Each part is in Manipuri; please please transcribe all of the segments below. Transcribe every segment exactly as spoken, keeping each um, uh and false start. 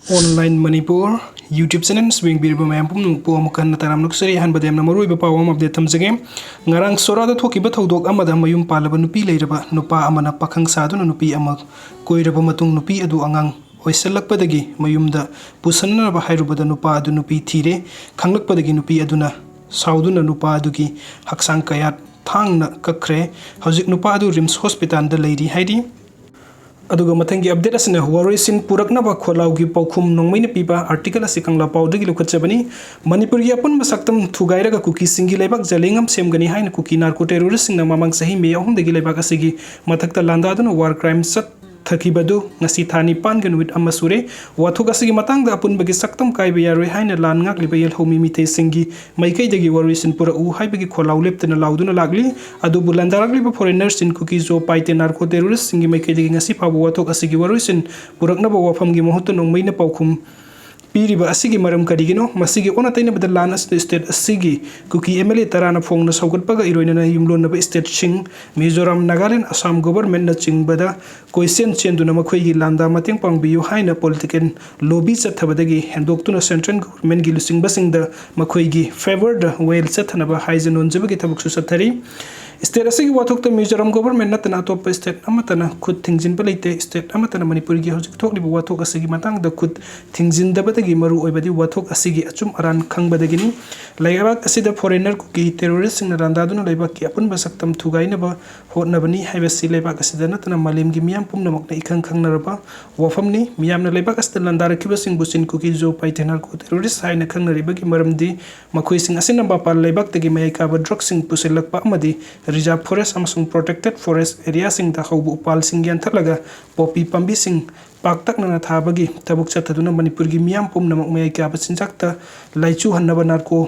Online Manipur YouTube channel ꯌꯦꯡꯕꯤꯔꯤꯕ ꯃꯌꯥꯝ ꯄꯨꯝꯅꯃꯛꯄꯨ ꯑꯃꯨꯛ ꯍꯟꯅ ꯇꯔꯥꯝꯅ ꯑꯣꯛꯆꯔꯤ꯫ ꯑꯍꯥꯟꯕꯗ ꯌꯥꯝꯅ ꯃꯔꯨꯑꯣꯏꯕ ꯄꯥꯎ ꯑꯃ update ꯊꯝꯖꯒꯦ꯫ ꯉꯔꯥꯡ ꯁꯣꯔꯥꯗ ꯊꯣꯛꯈꯤꯕ ꯊꯧꯗꯣꯛ ꯑꯃꯗ ꯃꯌꯨꯝ ꯄꯥꯜꯂꯕ ꯅꯨꯄꯤ ꯂꯩꯔꯕ ꯅꯨꯄꯥ ꯑꯃꯅ ꯄꯥꯈꯪ ꯁꯥꯗꯨꯅ ꯅꯨꯄꯤ ꯑꯃ ꯀꯣꯏꯔꯕ ꯃꯇꯨꯡ ꯅꯨꯄꯤ ꯑꯗꯨ ꯑꯉꯥꯡ ꯑꯣꯏꯁꯜꯂꯛꯄꯗꯒꯤ ꯃꯌꯨꯝꯗ ꯄꯨꯁꯟꯅꯅꯕ ꯍꯥꯏꯔꯨꯕꯗ ꯅꯨꯄꯥ ꯑꯗꯨ ꯅꯨꯄꯤ ꯊꯤꯔꯦ꯫ ꯈꯪꯂꯛꯄꯗꯒꯤ ꯅꯨꯄꯤ ꯑꯗꯨꯅ ꯁꯥꯎꯗꯨꯅ ꯅꯨꯄꯥ ꯑꯗꯨꯒꯤ ꯍꯛꯆꯥꯡ ꯀꯌꯥꯠ ꯊꯥꯡꯅ ꯀꯛꯈ꯭ꯔꯦ꯫ ꯍꯧꯖꯤꯛ ꯅꯨꯄꯥ ꯑꯗꯨ ꯔꯤꯝꯁ ꯍꯣꯁꯄꯤꯇꯥꯜꯗ ꯂꯩꯔꯤ ꯍꯥꯏꯔꯤ꯫ ꯑꯗꯨꯒ ꯃꯊꯪꯒꯤ update ꯑꯁꯤꯅ ꯋꯥꯔꯣꯏꯁꯤꯟ ꯄꯨꯔꯛꯅꯕ ꯈꯣꯜꯂꯥꯎꯒꯤ ꯄꯥꯎꯈꯨꯝ ꯅꯣꯡꯃꯩꯅ ꯄꯤꯕ article ꯑꯁꯤ ꯀꯪꯂꯥ ꯄꯥꯎꯗꯒꯤ ꯂꯧꯈꯠꯆꯕꯅꯤ꯫ ꯃꯅꯤꯄꯨꯔꯒꯤ ꯑꯄꯨꯟꯕ ꯁꯛꯇꯝ ꯊꯨꯒꯥꯏꯔꯒ ꯀꯨꯀꯤꯁꯤꯡꯒꯤ ꯂꯩꯕꯥꯛ ꯖꯂꯦꯡꯉꯝ ꯁꯦꯝꯒꯅꯤ ꯍꯥꯏꯅ ꯀꯨꯀꯤ narco terrorist ꯁꯤꯡꯅ ꯃꯃꯥꯡ ꯆꯍꯤ ꯃꯦ ꯑꯍꯨꯝꯗꯒꯤ ꯂꯩꯕꯥꯛ ꯑꯁꯤꯒꯤ ꯃꯊꯛꯇ ꯂꯥꯟꯗꯥꯗꯨꯅ war crime ꯆꯠꯊꯈꯤꯕꯗꯨ ꯉꯁꯤ ꯊꯥ ꯅꯤꯄꯥꯟꯒ ꯅꯨꯃꯤꯠ ꯑꯃ ꯁꯨꯔꯦ꯫ ꯋꯥꯊꯣꯛ ꯑꯁꯤꯒꯤ ꯃꯇꯥꯡꯗ ꯑꯄꯨꯟꯕꯒꯤ ꯁꯛꯇꯝ ꯀꯥꯏꯕ ꯌꯥꯔꯣꯏ ꯍꯥꯏꯅ ꯂꯥꯟ ꯉꯥꯛꯂꯤꯕ ꯌꯦꯜꯍꯧꯃꯤ ꯃꯤꯇꯩꯁꯤꯡꯒꯤ ꯃꯥꯏꯀꯩꯗꯒꯤ ꯋꯥꯔꯣꯏꯁꯤꯟ ꯄꯨꯔꯛꯎ ꯍꯥꯏꯕꯒꯤ ꯈꯣꯜꯂꯥꯎ ꯂꯦꯞꯇꯅ ꯂꯥꯎꯗꯨꯅ ꯂꯥꯛꯂꯤ꯫ ꯑꯗꯨꯕꯨ ꯂꯥꯟꯗꯥꯔꯛꯂꯤꯕ foreigners ꯁꯤꯡ ꯀꯨꯀꯤ ꯖꯣ ꯄꯥꯏꯇꯦ narco terrorist ꯁꯤꯡꯒꯤ ꯃꯥꯏꯀꯩꯗꯒꯤ ꯉꯁꯤ ꯐꯥꯎꯕ ꯋꯥꯊꯣꯛ ꯑꯁꯤꯒꯤ ꯋꯥꯔꯣꯏꯁꯤꯟ ꯄꯨꯔꯛꯅꯕ ꯋꯥꯐꯝꯒꯤ ꯃꯍꯨꯠꯇ ꯅꯣꯡꯃꯩꯅ ꯄꯥꯎꯈꯨꯝ ꯄꯤꯔꯤꯕ ꯑꯁꯤꯒꯤ ꯃꯔꯝ ꯀꯔꯤꯒꯤꯅꯣ? ꯃꯁꯤꯒꯤ ꯑꯣꯟꯅ ꯇꯩꯅꯕꯗ ꯂꯥꯟ ꯑꯁꯤꯗ state ꯑꯁꯤꯒꯤ ꯀꯨꯀꯤ M L A ꯇꯔꯥꯅ ꯐꯣꯡꯅ ꯁꯧꯒꯠꯄꯒ ꯏꯔꯣꯏꯅꯅ ꯌꯨꯝꯂꯣꯟꯅꯕ state ꯁꯤꯡ ꯃꯤꯖꯣꯔꯥꯝ, ꯅꯥꯒꯥꯂꯦꯟ, ꯑꯁꯥꯝ government ꯅꯆꯤꯡꯕꯗ ꯀꯣꯏꯆꯦꯟ ꯆꯦꯟꯗꯨꯅ ꯃꯈꯣꯏꯒꯤ ꯂꯥꯟꯗꯥ ꯃꯇꯦꯡ ꯄꯥꯡꯕꯤꯌꯨ ꯍꯥꯏꯅ political lobby ꯆꯠꯊꯕꯗꯒꯤ ꯍꯦꯟꯗꯣꯛꯇꯨꯅ central government ꯒꯤ ꯂꯨꯆꯤꯡꯕꯁꯤꯡꯗ ꯃꯈꯣꯏꯒꯤ favour ꯗ ꯋꯥꯌꯦꯜ ꯆꯠꯊꯅꯕ ꯍꯥꯏꯖ ꯅꯣꯟꯖꯕꯒꯤ ꯊꯕꯛꯁꯨ ꯆꯠꯊꯔꯤ꯫ State ꯑꯁꯤꯒꯤ ꯋꯥꯊꯣꯛꯇ ꯃꯤꯖꯣꯔꯥꯝ government ꯅꯠꯇꯅ ꯑꯇꯣꯞꯄ state ꯑꯃꯠꯇꯅ ꯈꯨꯠ ꯊꯤꯡꯖꯤꯟꯕ ꯂꯩꯇꯦ꯫ State ꯑꯃꯠꯇꯅ ꯃꯅꯤꯄꯨꯔꯒꯤ ꯍꯧꯖꯤꯛ ꯊꯣꯛꯂꯤꯕ ꯋꯥꯊꯣꯛ ꯑꯁꯤꯒꯤ ꯃꯇꯥꯡꯗ ꯈꯨꯠ ꯊꯤꯡꯖꯤꯟꯗꯕꯗꯒꯤ ꯃꯔꯨ ꯑꯣꯏꯕꯗꯤ ꯋꯥꯊꯣꯛ ꯑꯁꯤꯒꯤ ꯑꯆꯨꯝ ꯑꯔꯥꯟ ꯈꯪꯕꯗꯒꯤꯅꯤ꯫ ꯂꯩꯕꯥꯛ ꯑꯁꯤꯗ foreigner ꯀꯨꯀꯤ terrorist ꯁꯤꯡꯅ ꯂꯥꯟꯗꯥꯗꯨꯅ ꯂꯩꯕꯥꯛꯀꯤ ꯑꯄꯨꯟꯕ ꯁꯛꯇꯝ ꯊꯨꯒꯥꯏꯅꯕ ꯍꯣꯠꯅꯕꯅꯤ ꯍꯥꯏꯕꯁꯤ ꯂꯩꯕꯥꯛ ꯑꯁꯤꯗ ꯅꯠꯇꯅ ꯃꯥꯂꯦꯝꯒꯤ ꯃꯤꯌꯥꯝ ꯄꯨꯝꯅꯃꯛꯅ ꯏꯈꯪ ꯈꯪꯅꯔꯕ ꯋꯥꯐꯝꯅꯤ꯫ ꯃꯤꯌꯥꯝꯅ ꯂꯩꯕꯥꯛ ꯑꯁꯤꯗ ꯂꯥꯟꯗꯥꯔꯛꯈꯤꯕꯁꯤꯡꯕꯨ ꯆꯤꯟ ꯀꯨꯀꯤ ꯖꯣ ꯄꯥꯏꯇꯦ narco terrorist ꯍꯥꯏꯅ ꯈꯪꯅꯔꯤꯕꯒꯤ ꯃꯔꯝꯗꯤ ꯃꯈꯣꯏꯁꯤꯡ ꯑꯁꯤꯅ ꯃꯄꯥꯟ ꯂꯩꯕꯥꯛꯇꯒꯤ ꯃꯌꯥꯏ ꯀꯥꯕ drug ꯁꯤꯡ ꯄꯨꯁꯤꯜꯂꯛꯄ ꯑꯃꯗꯤ reserve forest ꯑꯃꯁꯨꯡ protected forest area ꯁꯤꯡꯗ ꯍꯧꯕ ꯎꯄꯥꯜꯁꯤꯡ ꯌꯥꯟꯊꯠꯂꯒ poppy ꯄꯥꯝꯕꯤꯁꯤꯡ ꯄꯥꯛꯇꯛꯅꯅ ꯊꯥꯕꯒꯤ ꯊꯕꯛ ꯆꯠꯊꯗꯨꯅ ꯃꯅꯤꯄꯨꯔꯒꯤ ꯃꯤꯌꯥꯝ ꯄꯨꯝꯅꯃꯛ ꯃꯌꯥꯏ ꯀꯥꯕ ꯆꯤꯟꯖꯥꯛꯇ ꯂꯥꯏꯆꯨꯍꯟꯅꯕ narco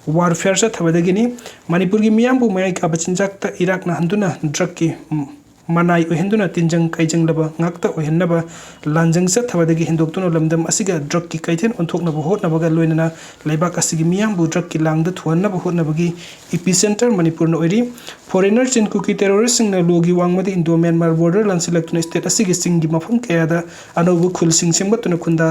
warfare ꯆꯠꯊꯕꯗꯒꯤꯅꯤ꯫ ꯃꯅꯤꯄꯨꯔꯒꯤ ꯃꯤꯌꯥꯝꯕꯨ ꯃꯌꯥꯏ ꯀꯥꯕ ꯆꯤꯟꯖꯥꯛꯇ ꯏꯔꯥꯛꯅꯍꯟꯗꯨꯅ drug ꯀꯤ, ꯎꯝ, ꯃꯅꯥꯏ ꯑꯣꯏꯍꯟꯗꯨꯅ ꯇꯤꯟꯖꯪ ꯀꯥꯏꯖꯪꯂꯕ ꯉꯥꯛꯇ ꯑꯣꯏꯍꯟꯅꯕ ꯂꯥꯟꯖꯪ ꯆꯠꯊꯕꯗꯒꯤ ꯍꯦꯟꯗꯣꯛꯇꯨꯅ ꯂꯝꯗꯝ ꯑꯁꯤꯒ drugꯀꯤ ꯀꯩꯊꯦꯜ ꯑꯣꯟꯊꯣꯛꯅꯕ ꯍꯣꯠꯅꯕꯒ ꯂꯣꯏꯅꯅ ꯂꯩꯕꯥꯛ ꯑꯁꯤꯒꯤ ꯃꯤꯌꯥꯝꯕꯨ drugꯀꯤ ꯂꯥꯡꯗ ꯊꯨꯍꯟꯅꯕ ꯍꯣꯠꯅꯕꯒꯤ epicenter ꯃꯅꯤꯄꯨꯔꯅ ꯑꯣꯏꯔꯤ꯫ Foreigner Chin Kuki terroristꯁꯤꯡꯅ ꯂꯣꯒꯤ ꯋꯥꯡꯃꯗ Indo Myanmar border ꯂꯥꯟꯁꯤꯜꯂꯛꯇꯨꯅ state ꯑꯁꯤꯒꯤ ꯆꯤꯡꯒꯤ ꯃꯐꯝ ꯀꯌꯥꯗ ꯑꯅꯧꯕ ꯈꯨꯜꯁꯤꯡ ꯁꯦꯝꯒꯠꯇꯨꯅ ꯈꯨꯟꯗꯥ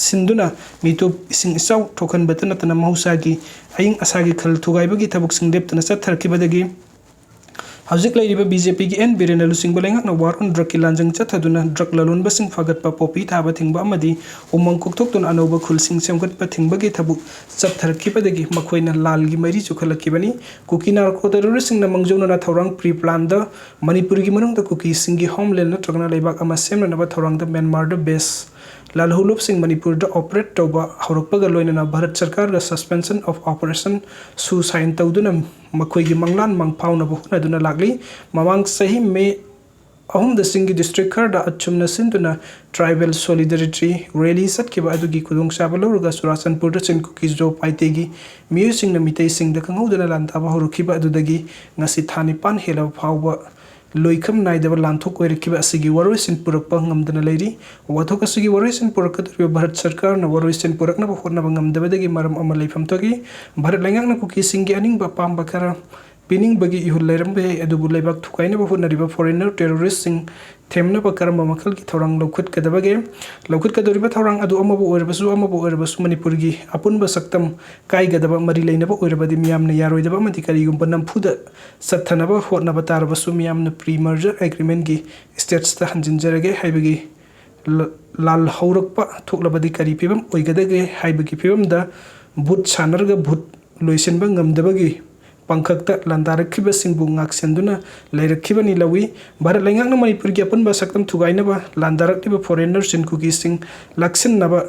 ꯁꯤꯟꯗꯨꯅ ꯃꯤꯇꯣꯞ ꯏꯁꯤꯡ ꯏꯆꯥꯎ ꯊꯣꯛꯍꯟꯕꯇ ꯅꯠꯇꯅ ꯃꯍꯧꯁꯥꯒꯤ ꯑꯏꯪ ꯑꯁꯥꯒꯤ ꯈꯜ ꯊꯨꯒꯥꯏꯕꯒꯤ ꯊꯕꯛꯁꯤꯡ ꯂꯦꯞꯇꯅ ꯆꯠꯊꯔꯛꯈꯤꯕꯗꯒꯤ ꯍꯧꯖꯤꯛ ꯂꯩꯔꯤꯕ BJPꯒꯤ N ꯕꯤꯔꯦꯟꯅ ꯂꯨꯆꯤꯡꯕ ꯂꯩꯉꯥꯛꯅ war on drugꯀꯤ ꯂꯥꯟꯖꯪ ꯆꯠꯊꯗꯨꯅ drug ꯂꯂꯣꯟꯕꯁꯤꯡ ꯐꯥꯒꯠꯄ, ꯄꯣꯄꯤ ꯊꯥꯕ ꯊꯤꯡꯕ ꯑꯃꯗꯤ ꯎꯃꯪ ꯀꯣꯛꯊꯣꯛꯇꯨꯅ ꯑꯅꯧꯕ ꯈꯨꯜꯁꯤꯡ ꯁꯦꯝꯒꯠꯄ ꯊꯤꯡꯕꯒꯤ ꯊꯕꯛ ꯆꯠꯊꯔꯛꯈꯤꯕꯗꯒꯤ ꯃꯈꯣꯏꯅ ꯂꯥꯜꯒꯤ ꯃꯩꯔꯤ ꯆꯨꯈꯠꯂꯛꯈꯤꯕꯅꯤ꯫ ꯀꯨꯀꯤ narco terroristꯁꯤꯡꯅ ꯃꯥꯡꯖꯧꯅꯅ ꯊꯧꯔꯥꯡ pre planꯗ ꯃꯅꯤꯄꯨꯔꯒꯤ ꯃꯅꯨꯡꯗ ꯀꯨꯀꯤꯁꯤꯡꯒꯤ homeland ꯅꯠꯇ꯭ꯔꯒꯅ ꯂꯩꯕꯥꯛ ꯑꯃ ꯁꯦꯝꯅꯅꯕ ꯊꯧꯔꯥꯡꯗ ꯃ꯭ꯌꯥꯟꯃꯥꯔꯗ base ꯂꯥꯜꯍꯧꯂꯨꯞꯁꯤꯡ ꯃꯅꯤꯄꯨꯔꯗ operate ꯇꯧꯕ ꯍꯧꯔꯛꯄꯒ ꯂꯣꯏꯅꯅ ꯚꯥꯔꯠ ꯁꯔꯀꯥꯔꯒ suspension of operationꯁꯨ sign ꯇꯧꯗꯨꯅ ꯃꯈꯣꯏꯒꯤ ꯃꯪꯂꯥꯟ ꯃꯪꯐꯥꯎꯅꯕ ꯍꯣꯠꯅꯗꯨꯅ ꯂꯥꯛꯂꯤ꯫ ꯃꯃꯥꯡ ꯆꯍꯤ ꯃꯦ ꯑꯍꯨꯝꯗ ꯆꯤꯡꯒꯤ district ꯈꯔꯗ ꯑꯆꯨꯝꯅ ꯁꯤꯟꯗꯨꯅ tribal solidarity rally ꯆꯠꯈꯤꯕ ꯑꯗꯨꯒꯤ ꯈꯨꯗꯣꯡꯆꯥꯕ ꯂꯧꯔꯒ ꯆꯨꯔꯥꯆꯥꯟꯄꯨꯔꯗ ꯆꯤꯟ ꯀꯨꯀꯤ ꯖꯣ ꯄꯥꯏꯇꯦꯒꯤ ꯃꯤꯑꯣꯏꯁꯤꯡꯅ ꯃꯤꯇꯩꯁꯤꯡꯗ ꯈꯪꯍꯧꯗꯅ ꯂꯥꯟꯗꯥꯕ ꯍꯧꯔꯛꯈꯤꯕ ꯑꯗꯨꯗꯒꯤ ꯉꯁꯤ ꯊꯥ ꯅꯤꯄꯥꯟ ꯍꯦꯜꯂꯕ ꯐꯥꯎꯕ ꯂꯣꯏꯈꯝ ꯅꯥꯏꯗꯕ ꯂꯥꯟꯊꯣꯛ ꯑꯣꯏꯔꯛꯈꯤꯕ ꯑꯁꯤꯒꯤ ꯋꯥꯔꯣꯏꯁꯤꯟ ꯄꯨꯔꯛꯄ ꯉꯝꯗꯅ ꯂꯩꯔꯤ꯫ ꯋꯥꯊꯣꯛ ꯑꯁꯤꯒꯤ ꯋꯥꯔꯣꯏꯁꯤꯟ ꯄꯨꯔꯛꯀꯗꯧꯔꯤꯕ ꯚꯥꯔꯠ ꯁꯔꯀꯥꯔꯅ ꯋꯥꯔꯣꯏꯁꯤꯟ ꯄꯨꯔꯛꯅꯕ ꯍꯣꯠꯅꯕ ꯉꯝꯗꯕꯗꯒꯤ ꯃꯔꯝ ꯑꯃ ꯂꯩꯐꯝ ꯊꯣꯛꯏ꯫ ꯚꯥꯔꯠ ꯂꯩꯉꯥꯛꯅ ꯀꯨꯀꯤꯁꯤꯡꯒꯤ ꯑꯅꯤꯡꯕ ꯑꯄꯥꯝꯕ ꯈꯔ ꯄꯤꯅꯤꯡꯕꯒꯤ ꯏꯍꯨꯜ ꯂꯩꯔꯝꯕ ꯌꯥꯏ, ꯑꯗꯨꯕꯨ ꯂꯩꯕꯥꯛ ꯊꯨꯒꯥꯏꯅꯕ ꯍꯣꯠꯅꯔꯤꯕ foreigner terroristꯁꯤꯡ ꯊꯦꯝꯅꯕ ꯀꯔꯝꯕ ꯃꯈꯜꯒꯤ ꯊꯧꯔꯥꯡ ꯂꯧꯈꯠꯀꯗꯕꯒꯦ? ꯂꯧꯈꯠꯀꯗꯧꯔꯤꯕ ꯊꯧꯔꯥꯡ ꯑꯗꯨ ꯑꯃꯕꯨ ꯑꯣꯏꯔꯕꯁꯨ, ꯑꯃꯕꯨ ꯑꯣꯏꯔꯕꯁꯨ ꯃꯅꯤꯄꯨꯔꯒꯤ ꯑꯄꯨꯟꯕ ꯁꯛꯇꯝ ꯀꯥꯏꯒꯗꯕ ꯃꯔꯤ ꯂꯩꯅꯕ ꯑꯣꯏꯔꯕꯗꯤ ꯃꯤꯌꯥꯝꯅ ꯌꯥꯔꯣꯏꯗꯕ ꯑꯃꯗꯤ ꯀꯔꯤꯒꯨꯝꯕ ꯅꯝꯐꯨꯗ ꯆꯠꯊꯅꯕ ꯍꯣꯠꯅꯕ ꯇꯥꯔꯕꯁꯨ ꯃꯤꯌꯥꯝꯅ pre merger agreementꯀꯤ stagesꯇ ꯍꯟꯖꯤꯟꯖꯔꯒꯦ ꯍꯥꯏꯕꯒꯤ ꯂ-, ꯂꯥꯜ ꯍꯧꯔꯛꯄ ꯊꯣꯛꯂꯕꯗꯤ ꯀꯔꯤ ꯐꯤꯕꯝ ꯑꯣꯏꯒꯗꯒꯦ ꯍꯥꯏꯕꯒꯤ ꯐꯤꯕꯝꯗ ꯚꯨꯠ ꯁꯥꯟꯅꯔꯒ ꯚꯨꯠ ꯂꯣꯏꯁꯤꯟꯕ ꯉꯝꯗꯕꯒꯤ ꯄꯥꯡꯈꯛꯇ ꯂꯥꯟꯗꯥꯔꯛꯈꯤꯕꯁꯤꯡꯕꯨ ꯉꯥꯛꯁꯦꯟꯗꯨꯅ ꯂꯩꯔꯛꯈꯤꯕꯅꯤ ꯂꯧꯏ꯫ ꯚꯥꯔꯠ ꯂꯩꯉꯥꯛꯅ ꯃꯅꯤꯄꯨꯔꯒꯤ ꯑꯄꯨꯟꯕ ꯁꯛꯇꯝ ꯊꯨꯒꯥꯏꯅꯕ ꯂꯥꯟꯗꯥꯔꯛꯂꯤꯕ foreigner ꯆꯤꯟ ꯀꯨꯀꯤꯁꯤꯡ ꯂꯥꯛꯁꯤꯟꯅꯕ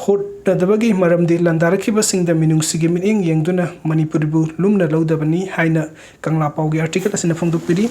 ꯍꯣꯠꯅꯗꯕꯒꯤ ꯃꯔꯝꯗꯤ ꯂꯥꯟꯗꯥꯔꯛꯈꯤꯕꯁꯤꯡꯗ ꯃꯤꯅꯨꯡꯁꯤꯒꯤ ꯃꯤꯠꯌꯦꯡ ꯌꯦꯡꯗꯨꯅ ꯃꯅꯤꯄꯨꯔꯕꯨ ꯂꯨꯝꯅ ꯂꯧꯗꯕꯅꯤ ꯍꯥꯏꯅ ꯀꯪꯂꯥ ꯄꯥꯎꯒꯤ article ꯑꯁꯤꯅ ꯐꯣꯡꯗꯣꯛꯄꯤꯔꯤ꯫